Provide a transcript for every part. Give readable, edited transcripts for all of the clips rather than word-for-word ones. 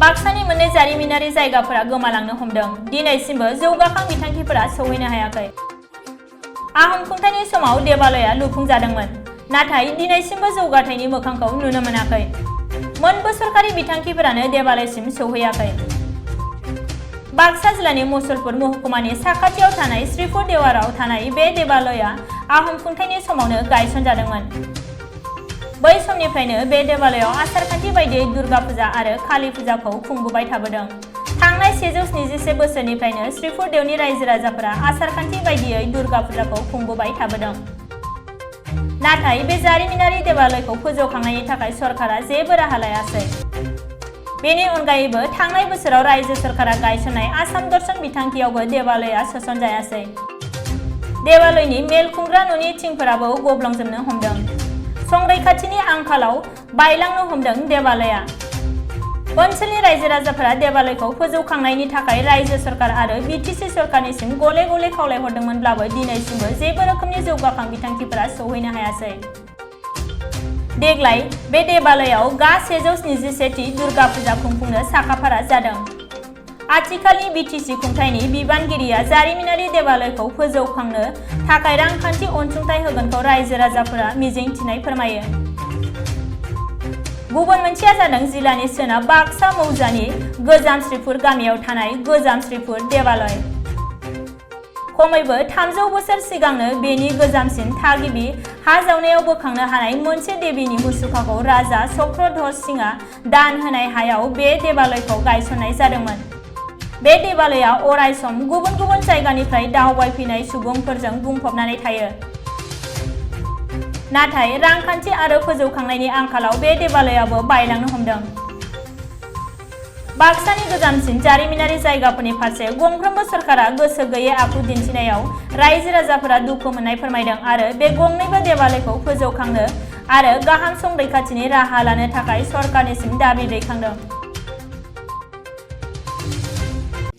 बाक्सानि मोननै जारिमिनारि जायगाफोरा गोमालांनो हमदों। दिनैसिमबो जौगाखां बिथांखिफोरा सौहैनो हायाखै। आहम खुंथायनि समाव देवालया लुफुंजादोंमोन, नाथाय दिनैसिमबो जौगाथायनि मोखांखौ नुनो मोनाखै। मोनबो सरकारि बिथांखिफोरानो देवालयसिम सौहैयाखै। बाक्सा जिल्लानि मुसलपुर महकुमानि साखाथियाव थानाय श्रीपुर देवाराव थानाय बे देवालया आहम खुंथायनि समावनो गायसनजादोंमोन। बै समनिफ्रायनो बे देवालयाव आसारखान्थि बायदियै दुर्गा फुजा आरो काली फुजाखौ खुंबोबाय थाबोदों। थांनाय 127 बोसोरनिफ्रायनो श्रीपुर देवनि रायजो राजाफोरा आसारखान्थि बायदियै दुर्गा फुजाखौ खुंबोबाय थाबोदों। नाथाय बे जारिमिनारि देवालयखौ फोजौखांनायनि थाखाय सरकारा जेबो राहा लायासै। बेनि अनगायैबो थांनाय बोसोराव रायजो सरकारा गायसननाय आसाम दर्शन बिथांखियावबो देवालया सोसनजायासै। देवालयनि मेल खुंग्रा न'नि थिंफोराबो गब्लंजोबनो हमदों। संरैखाथिनि आंखालाव बायलांनो हमदों देवालया। ओनसोलनि रायजो राजाफोरा देवालयखौ फोजौखांनायनि थाखाय रायजो सरकार आरो बिटिसि सरकारनिसिम गले गले खावलायहरदोंमोनब्लाबो दिनैसिमबो जेबो रोखोमनि जौगाखां बिथांखिफोरा सौहैनो हायासै। देग्लाय बे देवालयाव गा 127थि दुर्गा फुजा खुंफुंनो साखाफारा जादों। आथिखालनि बिटिसि खुंथायनि बिबानगिरिया जारिमिनारि देवालयखौ फोजौखांनो थाखाय रांखान्थि अनसुंथाइ होगोनखौ रायजो राजाफोरा मिजिंथिनाय फोरमायो। गुबुन मोनसेया जादों जिल्लानि सोनाब बाक्सा मौजानि गोजाम श्रीपुर गामियाव थानाय गोजाम श्रीपुर देवालय। खमैबो 300 बोसोर सिगांनो बेनि गोजामसिन थागिबि हा जावनायाव बोखांनो हानाय मोनसे देवीनि मुसुखाखौ राजा चक्रध्वज सिंहआ दान होनाय हायाव बे देवालयखौ गायसननाय जादोंमोन। बे देवालया अरायसम गुबुन गुबुन जायगानिफ्राय दावबायफैनाय सुबुंफोरजों बुंफबनानै थायो। नाथाय रांखान्थि आरो फोजौखांनायनि आंखालाव बे देवालयाबो बायलांनो हमदों। बाक्सानि गोजामसिन जारिमिनारि जायगाफोरनि फारसे गंफ्रोमबो सरकारा गोसो गैयै आखु दिन्थिनायाव रायजो राजाफोरा दुखु मोननाय फोरमायदों आरो बे गंनैबो देवालयखौ फोजौखांनो आरो गाहाम संरैखाथिनि राहा लानो थाखाय सरकारनिसिम दाबि दैखांदों।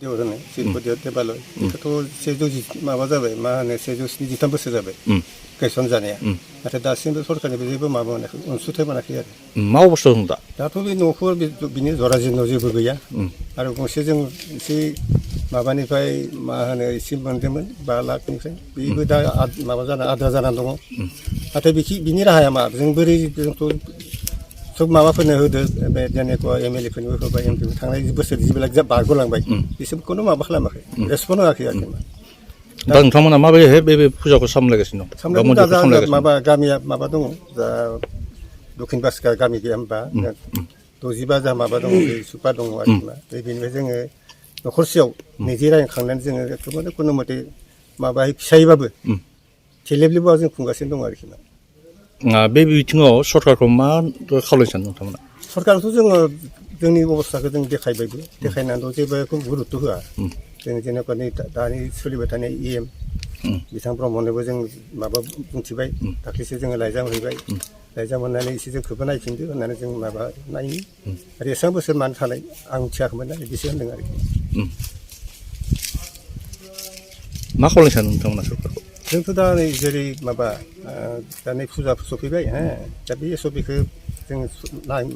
देवालय बेखौथ' 173 बोसोर जाबाय गायसन जानाया, नाथाय दासिमबो सरकारनिफ्राय जेबो माबा मोनाखै, अनसुंथाइ मोनाखै आरो। मा अबस्था दं दा? दाथ' बे न'खौ बिनि जराजीर्णआव जेबो गैया आरो गंसे जों एसे माबानिफ्राय मा होनो एसे मोनदोंमोन 5 लाखनिफ्राय, बेबो दा माबा जाना आद्रा जानानै दङ। नाथाय बिनि राहाया मा? जों बोरै जोंथ' सब माबाफोरनो होदो, जेनेबा एमएलए फोरनोबो होबाय, एमपिबो थांनाय बोसोर जिबिलाक बारग'लांबाय, बिसोरखौनो माबा खालामाखै, रेसपन्ड होआखै आरोखि। दा नोंथांमोना माबायदिहाय बे फुजाखौ सामलायगासिनो दं? माबा गामिया माबा दङ, दा दक्षिण बास्का गामि गैया होनबा 65 जा माबा दङ, सुपा दङ आरोखि। बेनिफ्राय जोङो न'खरसेयाव 20 रां खांनानै जोङो एखदम खुनु मथे माबा फिसायैबाबो थेलेबलेबाबो जों खुंगासिनो दङ आरोखि। बे बिथिङाव सरकारखौ मा खावलायनो सानो नोंथांमोना? सरकारखौथ' जोङो जोंनि अबस्थाखौ जों देखायबायबो, देखायनानैथ' जेबो गुरुत्त' होआ। जों जेनेबा दानि सोलिबाय थानाय EM बिथां ब्रह्मनोबो जों माबा बुंथिबाय, दाख्लैसो जोङो लाइजाम हैबाय, लाइजाम मोननानै एसे जोंखौबो नायफिनदो होननानै जों माबा नायनि आरो एसेबां बोसोर मानो थानाय आं मिथियाखैमोन ना, बिदिसो होनदों आरोखि। मा खावलायनो सानो नोंथांमोना सरकारखौ? जोंथ' दा नै जेरै माबा दा नै फुजा सफैबाय, दा बे SOPखौ जों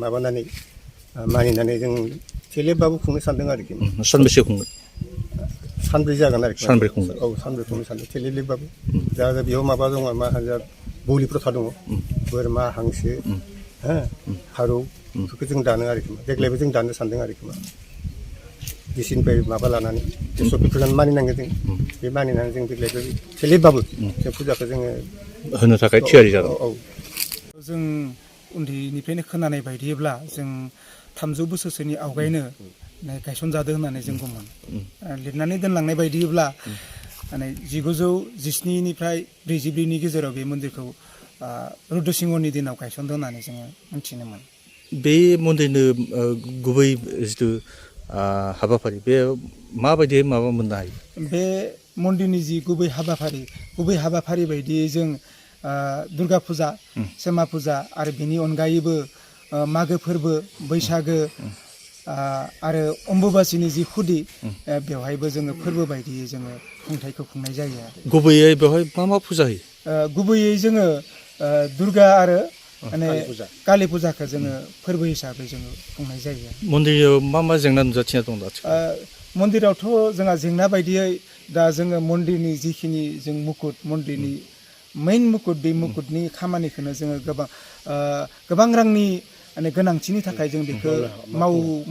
माबानानै मानिनानै जों थेलेबबाबो खुंनो सानदों आरोखि। सानबेसे खुंगोन? 3 जागोन आरोखि। 3 खुंगोन? औ 3 खुंनो सानदों थेलेबलेबबाबो। दा बेयाव माबा दङ, मा होनो बलि प्रथा दङ, बोरमा, हांसो, फारौ, बेफोरखौ जों दानो आरोखि। देग्लायबो जों दानो सानदों आरोखि। डिसिनिफ्राय माबा लानानै SOPखौ मानिनांगोन जों, बे मानिनानै जों देग्लायबो थेलेबबाबो जों फुजाखौ जोङो होनो थाखाय थियारि जागोन। जों उन्दैनिफ्रायनो खोनानाय बायदिब्ला जों 300 बोसोरसोनि आवगायनो गायसनजादों होननानै जों बुङो। लिरनानै दोनलांनाय बायदिब्ला 1917निफ्राय 44नि गेजेराव बे मन्दिरखौ रुद्रसिंहनि दिनाव गायसनदों होननानै जोङो मिथिनो मोनो। बे मन्दिरनि गुबै जिथु हाबाफारि, बे माबायदि माबा मोननो हायो? बे मन्दिरनि जि गुबै हाबाफारि बायदियै जों दुर्गा फुजा, सेमा फुजा आरो बेनि अनगायैबो मागो फोरबो, बैसागो आरो अम्बुबासिनि जि खुदि, बेवहायबो जोङो फोरबो बायदियै जोङो खुंथायखौ खुंनाय जायो। गुबैयै बेवहाय मा फुजा होयो? गुबैयै जोङो दुर्गा आरो माने कालि फुजाखौ जोङो फोरबो हिसाबै जोङो खुंनाय जायो मन्दिराव मा जेंना नुजाथिना दं दा मन्दिरावथ' जोंहा जेंना बायदियै दा जोङो मन्दिरनि जिखिनि जों मुकुट मन्दिरनि मेइन मुकुट बे मुकुटनि खामानिखौनो जोङो गोबां रांनि माने गोनांथिनि थाखाय जों बेखौ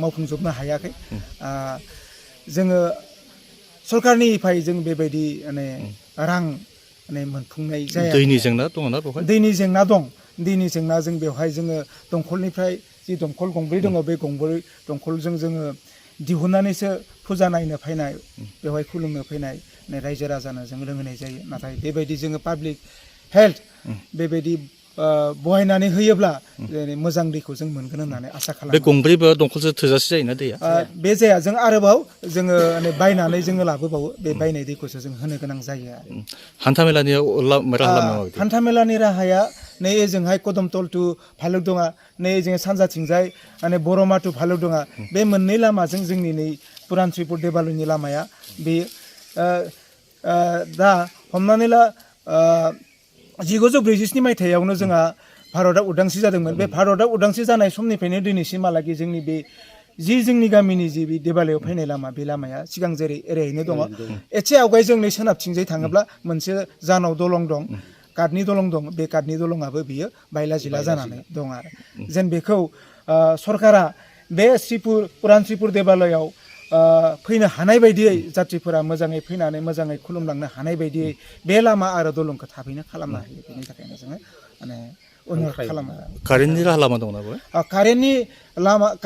मावफुंजोबनो हायाखै जोङो सरकारनिफ्राय जों बेबायदि माने रां माने मोनफुंनाय जाया दैनि जेंना दङना बेवहाय दैनि जेंना जों बेवहाय जोङो दंखलनिफ्राय जि दंखल गंब्रै दङ बे गंब्रै दंखलजों जोङो दिहुननानैसो फुजा नायनो फैनाय बेवहाय खुलुमनो फैनाय रायजो राजानो जों लोंहोनाय जायो नाथाय बेबायदि जोङो पाब्लिक हेल्थ बेबायदि बहायनानै होयोब्ला मोजां दैखौ जों मोनगोन होननानै आसा खालामो बे गंब्रै दंखलजों थोजासे जायोना दैया बे जाया जों आरोबाव जोङो बायनानै जोङो लाबोबावो बे बायनाय दैखौसो जों होनो गोनां जायो हान्थामेलानि राहा लामाया हान्थामेलानि राहाया नै ओजोंहाय कदमतल टु भालुकदङा नै ओजों सानजाथिंजाय माने बर'मा टु भालुकदङा बे मोननै लामाजों जोंनि नै पुरान श्रीपुर देबालयनि लामाया बे दा हमनानै ला 1947 मायथाइयावनो जोंहा भारतआ उदांस्रि जादोंमोन बे भारतआ उदांस्रि जानाय समनिफ्रायनो दिनैसिमहालागै जोंनि बे जोंनि गामिनि जि बे देबालयाव फैनाय लामा बे लामाया सिगां जेरै एरैनो दङ एसे आवगाय जोंनि सोनाबथिंजाय थाङोब्ला मोनसे जानाव दलं दं काटनि दलं दं बे काटनि दलंआबो बियो बायला जिला जानानै दं आरो जेन बेखौ सरकारा बे पुरान श्रीपुर देबालयाव फैनो हानाय बायदियै जात्रिफोरा मोजाङै फैनानै मोजाङै खुलुमलांनो हानाय बायदियै बे लामा आरो दलंखौ थाबैनो खालामनो हायो बेनि थाखायनो जोङो माने अनुरद खालामो कारेन्टनि राहा लामा दंना बेवहाय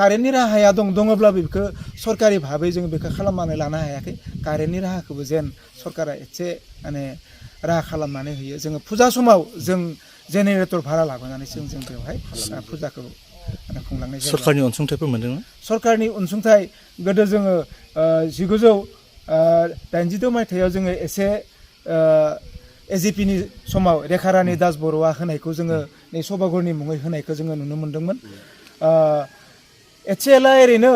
कारेन्टनि राहाया दङब्लाबो बेखौ सरकारि भाबै जों बेखौ खालामनानै लानो हायाखै कारेन्टनि राहाखौबो जेन सरकारा एसे माने राहा खालामनानै होयो जोङो फुजा समाव जों जेनेरेटर भारा लाबोनानैसो जों बेवहाय फुजाखौ खुंलांनाय जायो सरकारनि अनसुंथाइफोर मोनदोंना सरकारनि अनसुंथाइ गोदो जोङो 1982 मायथाइयाव जोङो एसे एजिपिनि समाव रेखारानि दास बर'आ होनायखौ जोङो नै सभागरनि मुङै होनायखौ जोङो नुनो मोन्दोंमोन एसे एला ओरैनो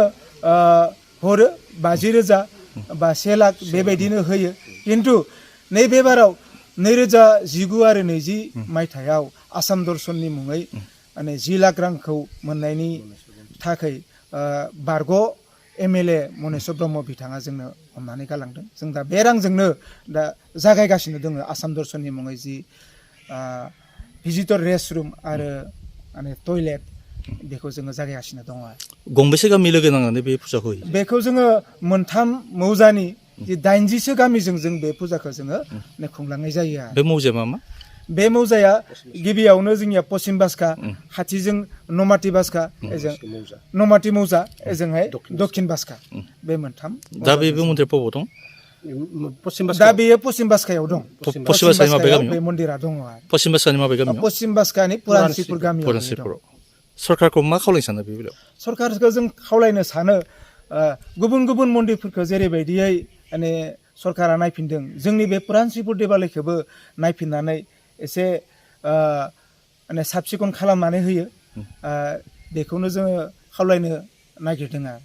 हरो 50,000 बा 1 लाख बेबायदिनो होयो खिन्थु नैबे बाराव 2019 आरो 20 मायथाइयाव आसाम दर्शननि मुङै माने 10 लाख रांखौ मोननायनि थाखाय बारग' MLA मनेस्वर ब्रह्म बिथाङा जोंनो हमनानै गालांदों जों दा बे रांजोंनो दा जागायगासिनो दङ आसाम दर्शननि मुङै जि भिजिटर रेस्ट रुम आरो माने टयलेट बेखौ जोङो जागायगासिनो दङ गंबेसे गामि लोगो नांनानै बे फुजाखौ होयो बेखौ जोङो मोनथाम मौजानि जि 80सो गामिजों जों बे फुजाखौ जोङो खुंलांनाय जायो बे मौजाया मा बे मौजाया गिबियावनो जोंनिया पश्चिम बासखा खाथिजों नमाथि बासखा एजों नमाथि मौजा एजोंहाय दक्षिण बासखा बे मोनथाम दा बेबो मन्दिर बबाव दं दा बेयो पश्चिम बासखायाव दं पश्चिम बासखानि माबे गामियाव बे मन्दिरा दङ पश्चिम बासखानि माबे गामियाव पश्चिम बासखानि पुरान श्रीपुर गामियाव सरकारखौ मा खावलायनो सानो बे बेलायाव सरकारखौ जों खावलायनो सानो गुबुन गुबुन मन्दिरफोरखौ जेरैबायदियै माने सरकारा नायफिनदों जोंनि बे पुरान श्रीपुर देबालयखौबो नायफिननानै एसे माने साब सिखन खालामनानै होयो बेखौनो जोङो खावलायनो नागिरदों आरो